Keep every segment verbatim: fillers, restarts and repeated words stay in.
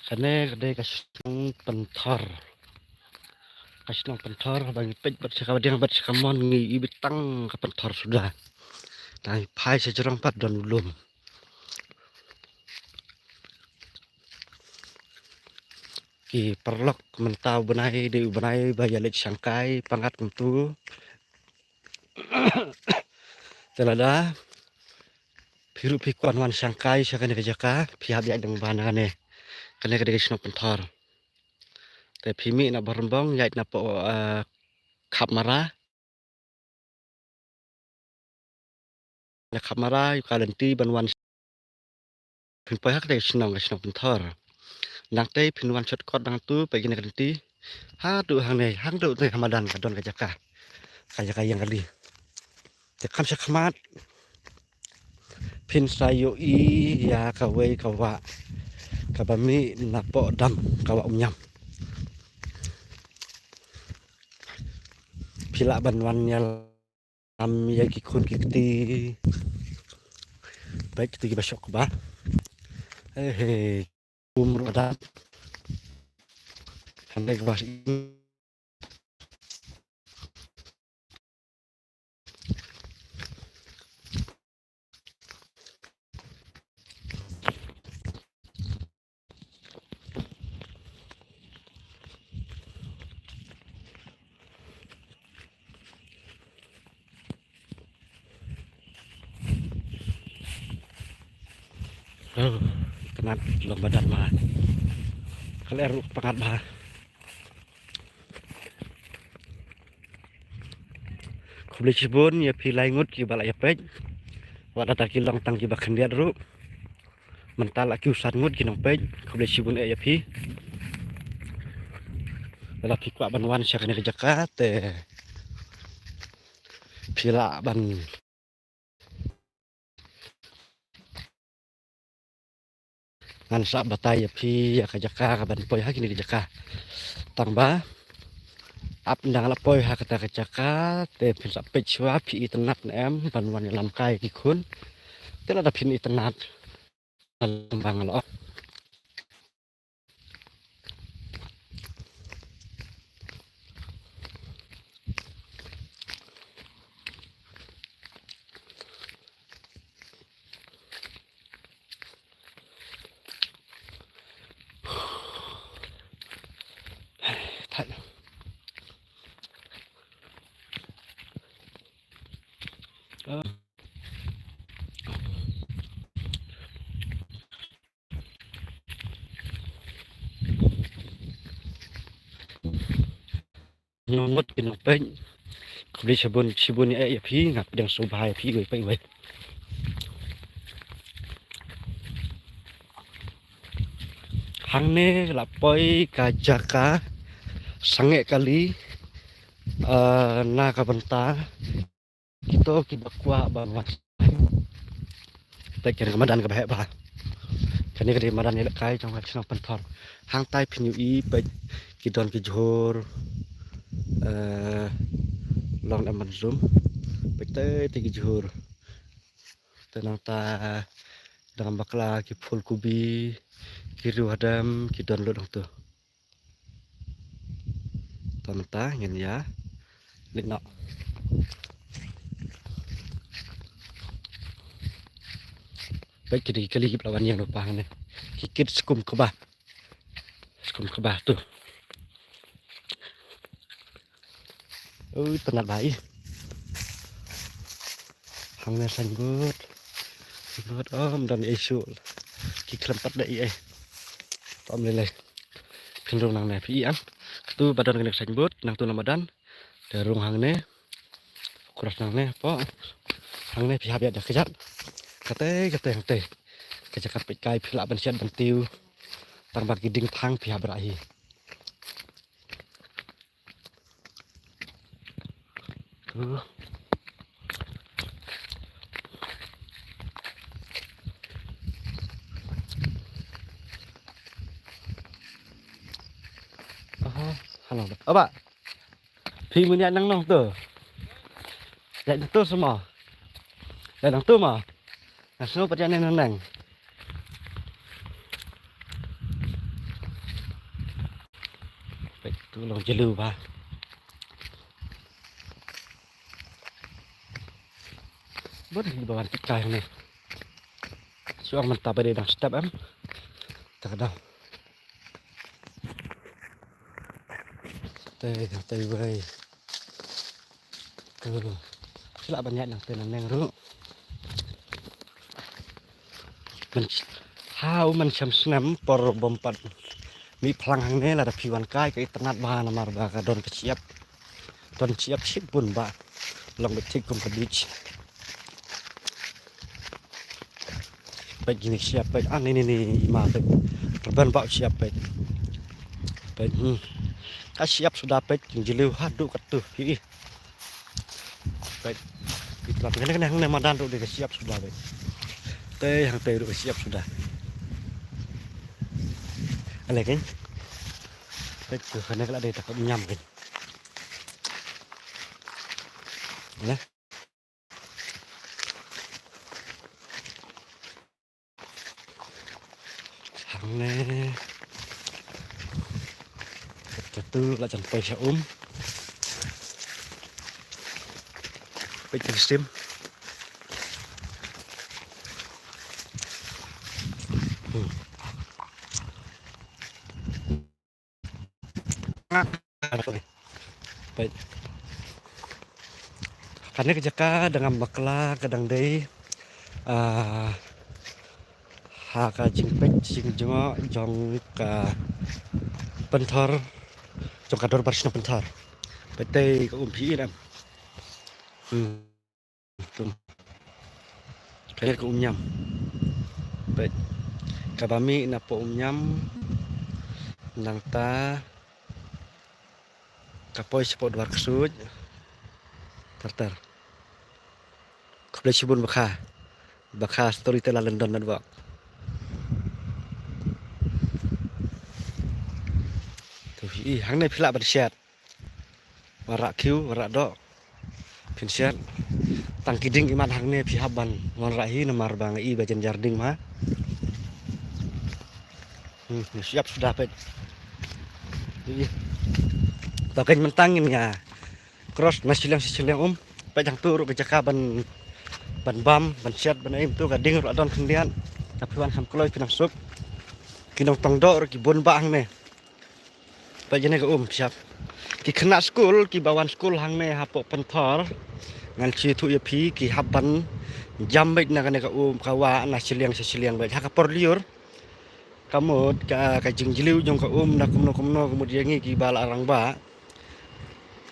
Kane ka dei ka shnong Pynthor. Ka shnong Pynthor, ba ngi peit bad sha ka wadiang bad sha ka mon ngi i beit tang ka Pynthor suda. Tang i phai sha jrong pat don u lum. Ki paralok, mynta u bnai dei u bnai ba ïa leit shangkai, pyngngad kumtu. Te lada phi ruh phi kwah wan shangkai sha kane ka jaka, phi hap ïaid dang ba na kane. Kane ka dei ka shnong Pynthor. Te phi mih na Barombong, ïaid na poh, eh, Khapmara. Na Khapmara, ïa ka lynti ban wan, phin poi ha kata ka shnong, ka shnong Pynthor. Nangta phin wan shortcut nangtu, peit kane ka lynti. Haduh hangne, haduh te ha madan ka don ka jaka. Ka jaka ïeng kali. Te kham sha khmat, phin sa ïohi ïa kawei ka wah kaba mih na poh dam, ka wah Umñiam. Phi lah ban wan ïalam ïa ki khun ki kti. Peit kti kiba shoh kba. Hei, hei. Um ruh dap. Hangne kaba Oh, itynnad long ba dap ma. Ka lyer ruh pyngngad bha. Khublei shibun ïa phi lai ngut kiba la ïa peit. Wat lada ki long tang kiba khyndiat ruh, mynta la kiew san ngut ki nongpeit. Khublei shibun eh ïa phi. Lada phi kwah ban wan sha kane ka jaka te phi lah ban Ngan sa batai ïa phi ïa ka jaka kaban poi ha kine ki jaka. Tang ba ap nda nga la poi ha kata ka jaka te phin sa peit shuwa phi itynnad ne em ban wan ïalam kai ki khun. Te lada phin itynnad, nga la ong ba nga la ong. Ngut ki nongpeit. Khublei shibun, shibun ïa, ïa phi, nga pdiang sngewbha ïa phi iwei pa iwei. Hangne la poi ka jaka sangeh kali, eh, na ka bynta kito kiba kwah ban wan. Te kane ka madan kaba heh bha. Kane ka dei madan ïalehkai jong ka shnong Pynthor. Hangtai phin ïohi peit ki don ki jhur. Eh, long em ban zoom. Peit te, te ki jhur. Te nangta dang bakla ki phul kubi, ki riewhadem, ki don lut hangto. Te mynta ngin ïa leit noh. Peit ki dei ki kali kiba la wan ïeng lypa hangne. Ki kit skum kba. Skum kba to. Ui, itynnad bha ïa. Hangne signboard. Signboard, oh, ym don ei shuh. Ki khlem pat da ei ei. Te ym lei lei. Phin rung nangne phi i em. Katu ba don kane ka signboard, nangtu na madan. Te rung hangne. Cross nangne, hapoh. Hangne phi hap ïa da kjat. Kate, kate, kate. Ka jaka peit kai phi lah ban shet ban tiew. Tang ba ki diengphang phi hap rah hi. Aha, hano ba. Aba. Phi mun ïa nang nong tu. Ïa nang tu semua. Ïa nang tu ma. Nga sngew pat ïa nang nang. Long jylliew bha. Bun hi ba wan kit kai ne. Shu ong mynta ba dei dang step em. Ta ka dang. Te, te wei. Te. Shu lah ban ïaid nangte nangne ruh. Man, ha u man shem snem por bym pat mih phlang hangne lada phi wan kai ka itynnad bha namar ba ka don ka shyiap. Don shyiap shibun ba long beit thik kum ka beach. Peit kine ki shyiap peit, ah, ni, ni, ni, i ma peit. Rben ba u shyiap peit. Peit, hmm. Ka shyiap suda peit, jylliew haduh katto. Hi, hi. Peit. Ki trap kane, kane hangne madan ruh dei ka shyiap suda peit. Te hangtei ruh ka shyiap suda. Ale kein. Peit, kane ka la dei ta ka ñiam kein. Ale. Hangne. Katu la jan poi sha um. Peit ka stem. Hmm. Peit. Kane ka jaka da ngam bakla ka dang dei, ah, ha ka jingpeit jingjngoh jong ka pynthor, jong ka dorbar shnong pynthor. Peit te ka um phi i em. Hmm. Tum. Kane ka um ñiam. Peit. Kaba mih na poh um ñiam. Nangta ka poi shapoh Dwar Ksuid. Ter ter. Khublei shibun bakha. Bakha Storyteller London Network. Tu hi, hangne phi lah ban shet. Wanrah khiew, wanrah doh. Phin shet. Tang ki ding imat hangne phi hap ban wanrah hi namar ba nga i ba jynjar ding ma. Hmm, shyiap suda peit. Ih. To kein mynta ngin ïa cross na shiliang sha shiliang um. Peit hangtu ruh ka jaka ban, ban bam, ban shet, ban im tu ka ding ruh la don khyndiat. Ka phi wan kham kloi phi nang suk. Ki nongtong doh ruh ki bun bha hangne. Peit kane ka um shyiap. Ki khynnah skul kiba wan skul hangne hapoh pynthor. Ngan shu ïathuh ïa phi ki hap ban jam beit na kane ka um ka wah na shiliang sha shiliang beit ha ka por lyiur. Ka mut ka, ka jingjylliew jong ka um na kumno kumno ka mut ïa ngi kiba la rangbah.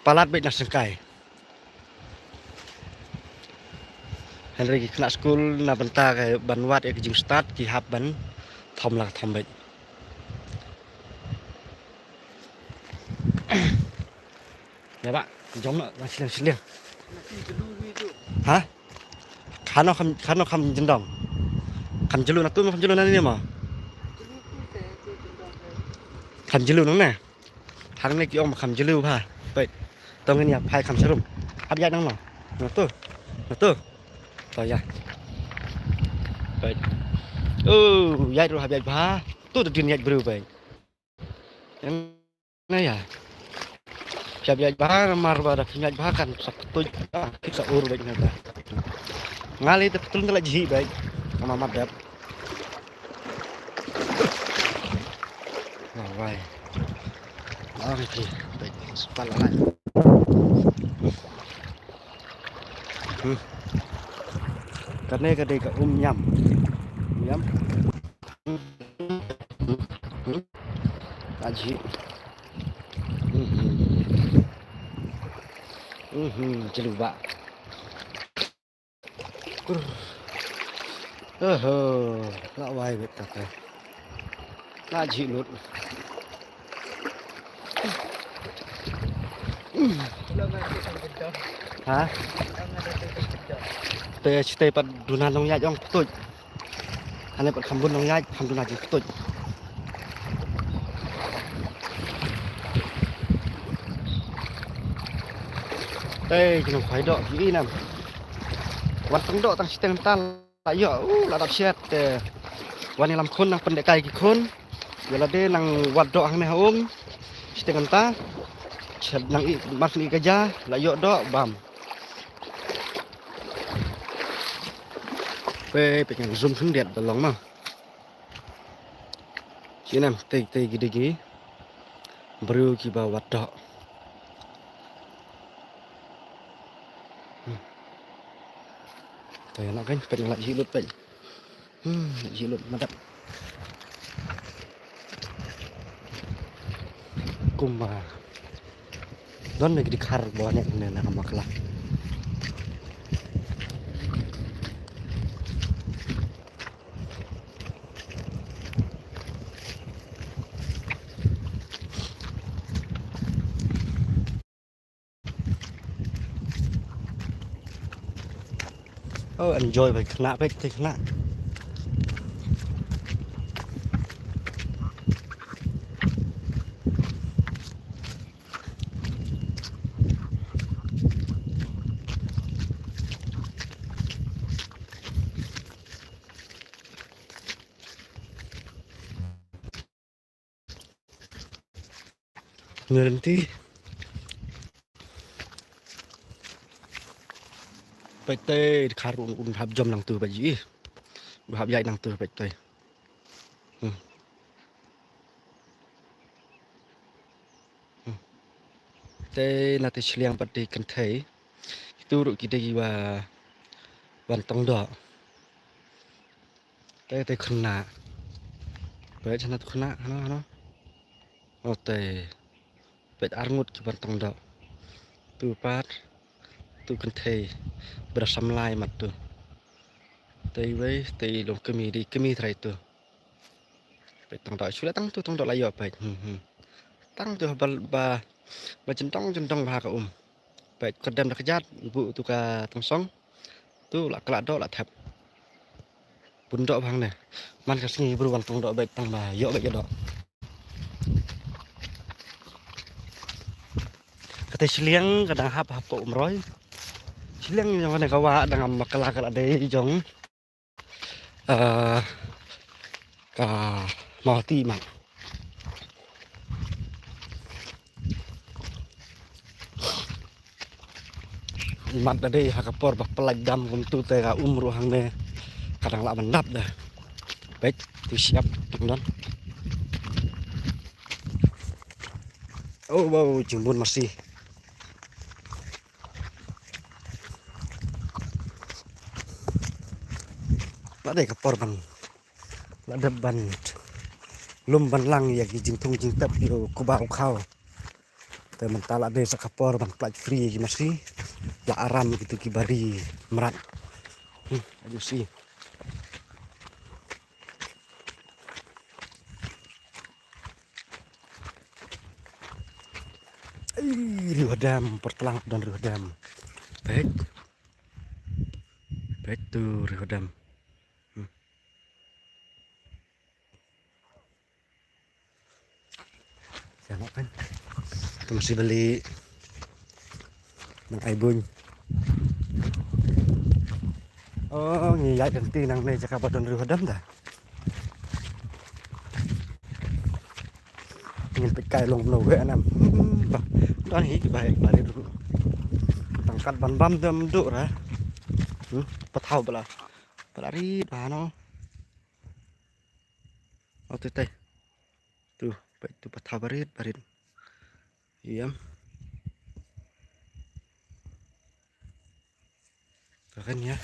Palat beit na syngkai. Hynrei ki khynnah skul na bynta ka ban wad ïa ka jingstad ki hap ban thom la ka thom beit. Ïa ba, jom noh, ba shiliang shiliang. Ha? Khano kham, khano kham jyndong. Kham jylliew na tu, kham jylliew na ne ma. Kham jylliew nangne. Hangne ki ong ba kham jylliew bha. Peit. To ngin ïa phai kham sharum. Hap ïaid nangno. Na tu. Na tu. To ïa. Peit. Oh, ïaid ruh hap ïaid bha. Tu da dien ïaid briew peit. Em, na ïa. Phi hap ïaid bha namar ba da phim ïaid bha kan sa ktuid, ah, ki sa ur beit na ta. Nga lei te pyntlun te la jhi beit. Ka mamat dep. Wai. Ang ki, spal lai. Hmm. Kane ka dei ka um ñiam. Ñiam. Hmm. Hmm. Ka jhi. Hmm. Hmm, jylliew bha. Kur. Oho, la wai beit ta ka. La jhi lut. Ha? Te site pat duna nongïaid ong ktuid. Hane pat kham bun nongïaid, kham duna jingktuid. Te ki nongkhwai doh ki i nam. Wan tang doh tang shiteng tal la ïoh, u la dap shet te. Wan ïalam khun nang pyndep kai ki khun. Ïa lade nang wad doh hangne ha um. Shiteng kynta. Nang i, mar sni ka ja, la ïoh doh bam. Pe, pe ngan zoom khyndiat da long ma. Sinem, te, te ki dei ki briew kiba wad doh. Hmm. Te na kan, pe ngan la ji lut pe. Hmm, ji lut madat. Kumba don ne ki dkhar ba ne ne na ka makla. Oh, enjoy bha khynnah, bha te khynnah. Ngi lynti. Peit te, dkhar un, un hap jom nangtu peit ji. Un hap ïaid nangtu peit te. Hmm. Hmm. Te na te shiliang pat te kynthei. Kitu ruh ki dei kiba wan tong doh. Te, te khynnah. Peit hana tu khynnah, hana, hana. O te. Peit ar ngut ki wan tong doh. Tu pat. Tu kynthei. Ba da samla mat tu. Te wei, te long kmie, dei kmie trai tu. Peit tong doh, shu la tang tu tong doh la ïoh peit. Hmm, hmm. Tang tu ba, ba, ba jyndong, jyndong bha ka um. Peit ka dem da kjat, buh tu ka tong song. Tu la kla doh la thep. Bun doh bha hangne. Man ka sngi briew wan tong doh beit tang ba ïoh beit ïa doh. Kata shiliang ka dang hap hap ka umroi. Shiliang jong kane ka wah dang am makla ka la dei jong. Ah, ka mawti mat. Mat da dei ha ka por ba pynlait dam kumtu te ka um ruh hangne ka dang lah ban dap da. Peit tu siap tang don. Oh wow, jingbun masi. La dei ka por ban, la dep ban lum ban lang ïa ki jingthung jingtep ïa u kba u khaw. Te mynta la dei sa ka por ban pynlait free ïa ki masi. La aram kitu ki bari mrad. Hmm, aduh si. Ei, Riew Hadam, por tlang don Riew Hadam. Peit. Peit tu Riew Hadam. Hmm. Siapa kan? Tu masi beli. Nang ai buin. Oh, ngi ïaid lynti nangne jaka ba don Riew Hadam da. Ngin peit kai long no we nam. Hmm, ba. Don hi ba ek bari dulu. Tang kat ban bam dam duk ra. Hmm, pathaw bala. Bala rit ba no. Oh, tu tai. Tu, peit tu pathaw barit, barit. Ïam. Ka kan ïa.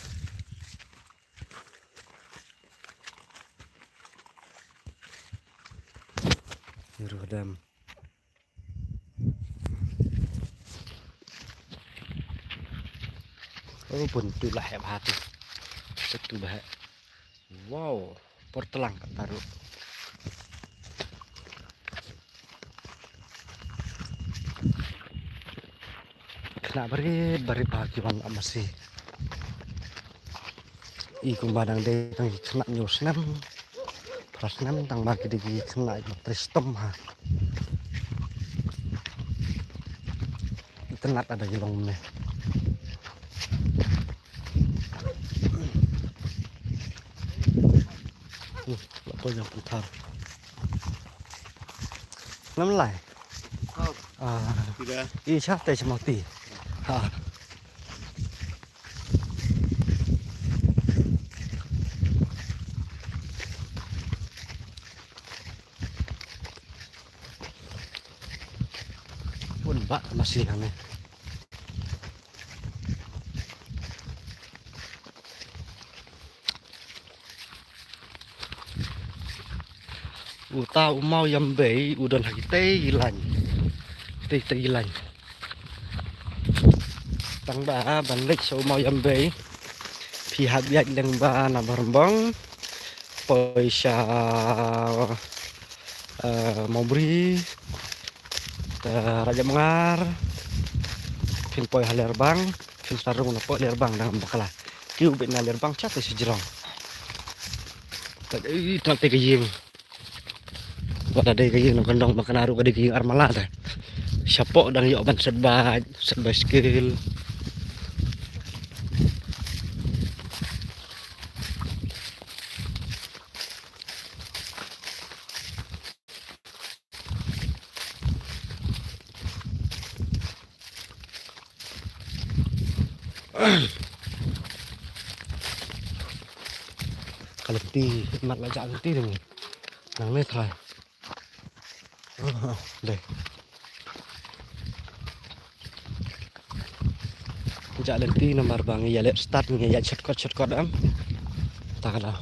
Riew Hadam. Oh, bun tu lah hep ha tu. Satu bah. Wow, por tlang kata ruh. Khynnah barit barit ba ki wan ap masi. I kumba dang dei tang ki khynnah hynñiew snem, phra snem, tang ba ki dei ki khynnah ki trei shitom ha. Itynnad ada ki long ne. Hmm, la poi jong pynthar. Ngam lai. Oh. Ah, i cha te cha mati. Ha. Pun ba masih ane. Uta u maw yam bei u don ha kitei ki lain. Tei tei ki lain. Tang ba ban leit sha u maw yam bei. Phi hap ïaid lyngba na Barmbong. Poi sha, eh, Mawbri. Te Rajamngar. Phin poi ha Lerbang. Phin sa rung na poi Lerbang dang bakla. Kiew beit na Lerbang cha te sha Jrong. Te ei tang te ka ïing. Wat da dei ka ïing nongkyndong ba kane ruh ka dei ka ïing armala te. Shapoh dang ïoh ban set bike, set bicycle. Ka lynti, mat la jah lynti dang. Nangne thai. Dei. Jah lynti namar ba ngi ïa leh start ngi ïa shortcut shortcut em. Ta ka daw.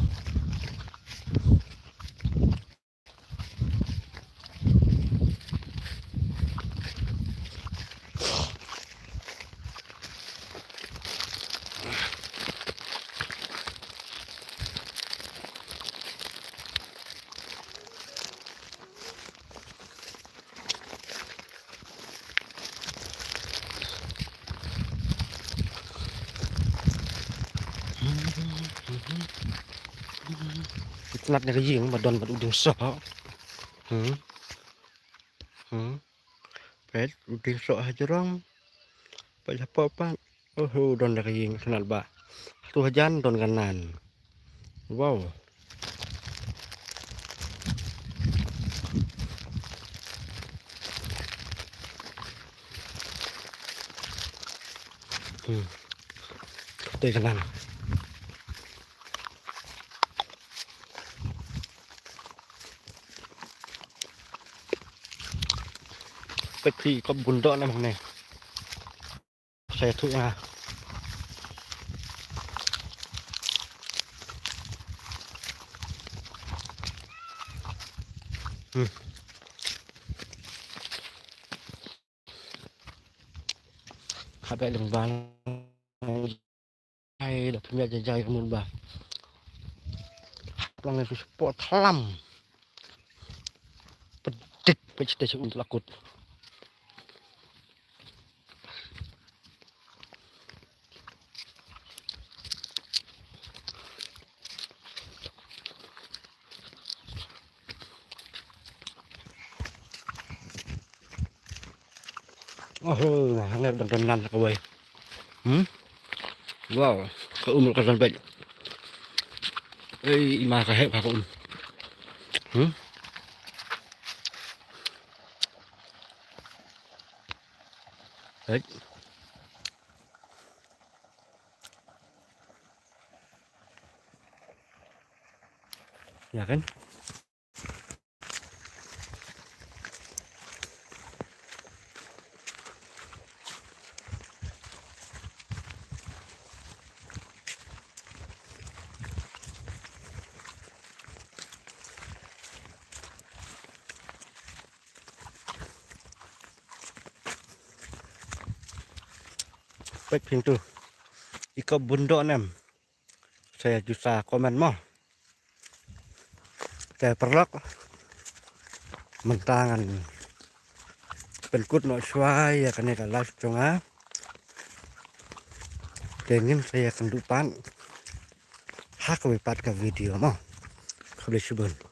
Ki tnat na ka ïing ba don bad u dieng soh. Hmm. Hmm. Peit u dieng soh ha jrong. Peit hapoh pat. Oho, don da ka ïing tnat ba. Hato hajan don ka nan. Wow. Hmm. Te ka nan. Peit phi, kop bun doh na hangne. Sa ïathuh ïa nga. Hmm. Hap ïaid lyngba. Ai, da pynïaid jai jai ka mut ba. Hap lang ïa ka spot thalam. Pyndik pyndik sha un la kut. Oh, hangne dang don nan kawei. Hmm? Wow, ka um ka don bad. Ei, i ma ka hep ha ka um. Hmm? Hei. Ïa kan? Peit phi tu. I kop bun doh ne em. Sa ïa ju sa comment mo. Te paralok, mynta ngan pynkut noh shuwa ïa kane ka live jong nga. Te ngin sa ïakynduh pat ha kawei pat ka video mo. Khublei shibun.